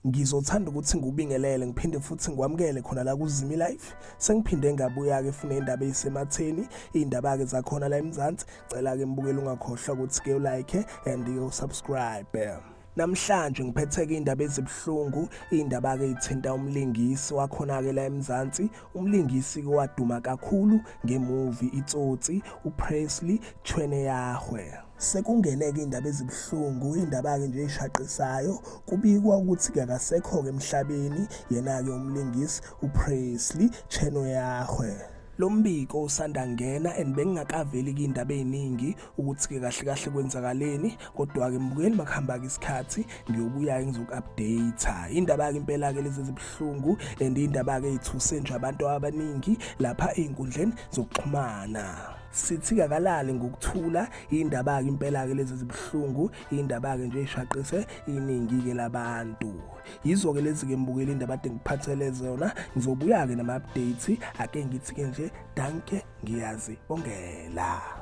Ngizothanda ukuthi ngikubingelele ngiphinde futhi ngikwamukele khona la kuZimi Life. Sengiphinde ngabuya-ke funa indaba eyisematheni, iy'ndaba-ke zakhona la eMzansi. Cela-ke mbukeli ungakhohlwa ukuthi-ke ulike and usubscribe. Namhlanje ngiphetheke indaba ezibuhlungu, indaba ke ithinta umlingisi wakhona ke la eMzansi, umlingisi ke waduma kakhulu ngemovie Itsotsi, uPresley Chweneyahwe. Sekungeneke indaba ezibuhlungu, indaba-ke nje eshaqisayo, kubikwa ukuthi-ke akasekho-ke emhlabeni yena-ke umlingisi uPresley Chenoyahwe. Lo mbiko usanda ngena and bengingakaveli kuyindaba ey'ningi ukuthi-ke kahle kahle kwenzakaleni, kodwa-ke mbukeli makuhamba-ke isikhathi ngiyobuya-ke ngizoku-update. Indaba-ke impela-ke lezi ezibuhlungu and indaba-ke ey'thuse nje abantu abaningi lapha ey'nkundleni zokuxhumana. Sithi kakalali ngokuthula indaba-ke impela-ke lezi ezibuhlungu, indaba-ke nje eshaqise iningi-ke labantu. Yizo-ke lezi-ke mbukeli indaba ade ngikuphathele zona, ngizobuya-ke nama-updates, ake ngithi-ke nje danke ngiyazibongela.